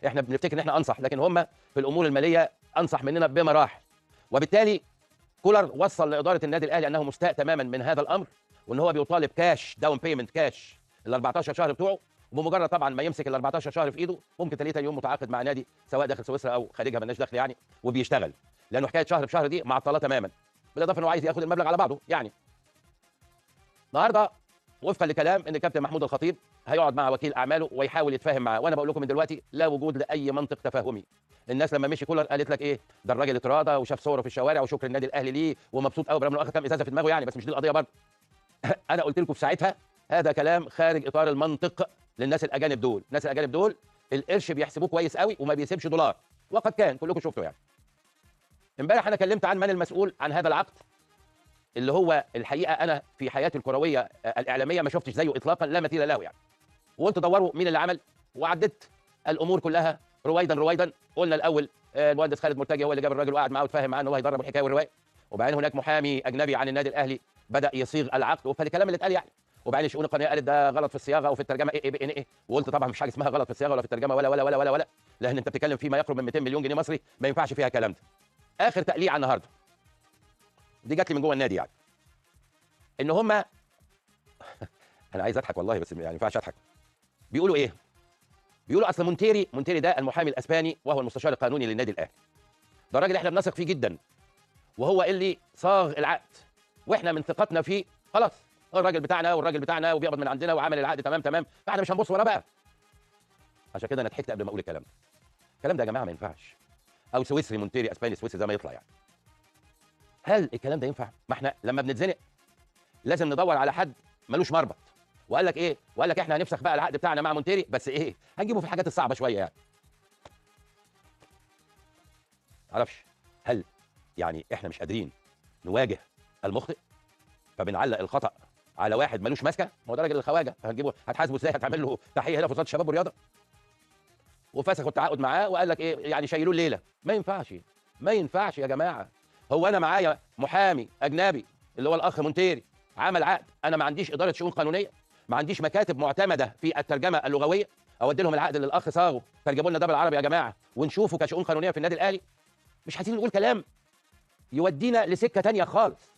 احنا بنفتكر ان احنا انصح، لكن هم في الامور المالية انصح مننا بمراحل. وبالتالي كولر وصل لادارة النادي الاهلي انه مستاء تماما من هذا الامر، وان هو بيطالب cash down payment cash ال 14 شهر بتوعه، وبمجرد طبعا ما يمسك ال 14 شهر في ايده ممكن تلاقيه تاني يوم متعاقد مع نادي سواء داخل سويسرا او خارجها، مالناش دخل يعني، وبيشتغل، لانه حكاية شهر بشهر دي معطلة تماما، بالاضافة انه عايز ياخد المبلغ على بعضه يعني. النهارده وفقا لكلام ان الكابتن محمود الخطيب هيقعد مع وكيل اعماله ويحاول يتفاهم معاه، وانا بقول لكم من دلوقتي لا وجود لاي منطق تفاهمي. الناس لما مشي كولر قالت لك ايه ده الراجل اتراضى وشاف صوره في الشوارع وشكر النادي الاهلي ليه ومبسوط قوي برغم انه اخذ كام ازازة في دماغه يعني، بس مش دي القضية برضه. انا قلت لكم في ساعتها هذا كلام خارج اطار المنطق للناس الاجانب دول، الناس الاجانب دول القرش بيحسبوه كويس قوي وما بيسيبش دولار، وقد كان كلكم شفتوا يعني. امبارح انا كلمت عن من المسؤول عن هذا العقد اللي هو الحقيقة انا في حياتي الكروية الاعلامية ما شفتش زيه اطلاقا، لا مثيل له يعني. وقلت دوروا مين اللي عمل، وعدت الامور كلها رويدا رويدا. قلنا الاول المهندس خالد مرتجي هو اللي جاب الراجل وقعد معاه وتفاهم معاه ان هو هيدرب الحكاية والرواية، وبعدين هناك محامي اجنبي عن النادي الاهلي بدا يصيغ العقد وفق الكلام اللي اتقال يعني، وبعدين الشؤون القانونية قالت ده غلط في الصياغة وفي الترجمة ايه ايه ايه ايه، وقلت طبعا مفيش حاجة اسمها غلط في الصياغة ولا في الترجمة ولا ولا ولا ولا ولا، لان انت بتتكلم فيما يقرب من 200 مليون جنيه مصري، ما ينفعش فيها الكلام ده. اخر تقليعه النهارده دي جات لي من جوه النادي يعني، ان هم انا عايز اضحك والله بس يعني ما ينفعش اضحك. بيقولوا ايه؟ بيقولوا اصل مونتيري ده المحامي الاسباني وهو المستشار القانوني للنادي الاهلي، ده راجل احنا بنثق فيه جدا وهو اللي صاغ العقد، واحنا من ثقتنا فيه خلاص هو الراجل بتاعنا والراجل بتاعنا وبيقبض من عندنا وعمل العقد تمام تمام، فاحنا مش هنبص وراه بقى. عشان كده انا ضحكت قبل ما اقول الكلام ده. الكلام ده يا جماعة ما ينفعش. او سويسري مونتيري اسباني سويسري زي ما يطلع يعني. هل الكلام ده ينفع؟ ما احنا لما بنتزنق لازم ندور على حد ملوش مربط. وقال لك ايه؟ وقال لك احنا هنفسخ بقى العقد بتاعنا مع مونتيري، بس ايه؟ هنجيبه في الحاجات الصعبة شوية يعني. معرفش هل يعني احنا مش قادرين نواجه المخطئ فبنعلق الخطأ على واحد ملوش ماسكه؟ ما هو ده راجل الخواجه، هنجيبه هتحاسبه ازاي؟ هتعمل له تحية هنا في وزارة الشباب والرياضة؟ وفسخوا التعاقد معاه وقال لك ايه؟ يعني شيلوه الليلة. ما ينفعش، ما ينفعش يا جماعة. هو انا معايا محامي اجنبي اللي هو الاخ مونتيري عمل عقد، انا ما عنديش ادارة شؤون قانونية، ما عنديش مكاتب معتمدة في الترجمة اللغوية اودي لهم العقد اللي الاخ صاغه، ترجموا لنا ده بالعربي يا جماعة ونشوفه كشؤون قانونية في النادي الاهلي. مش عايزين نقول كلام يودينا لسكه ثانية خالص.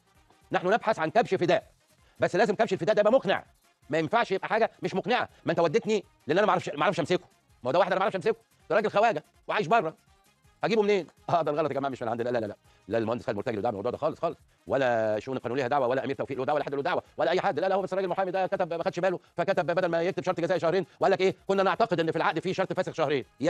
نحن نبحث عن كبش فداء، بس لازم كبش الفداء ده يبقى مقنع، ما ينفعش يبقى حاجة مش مقنعة. ما انت وديتني لان انا ما اعرفش امسكه، ما هو ده واحد انا ما اعرفش امسكه، ده راجل خواجه وعايش بره، هجيبه منين؟ ده الغلط يا جماعة مش من عندنا. لا لا لا لا، المهندس خالد مرتجي له دعوه بالموضوع ده خالص خالص، ولا شؤون القانونية لها دعوه، ولا امير توفيق له دعوه، ولا حد له دعوه، ولا اي حد. لا لا، هو بس الراجل المحامي ده كتب ما خدش باله، فكتب بدل ما يكتب شرط جزائي شهرين وقال لك ايه؟ كنا نعتقد ان في العقد فيه شرط فاسخ شهرين. يا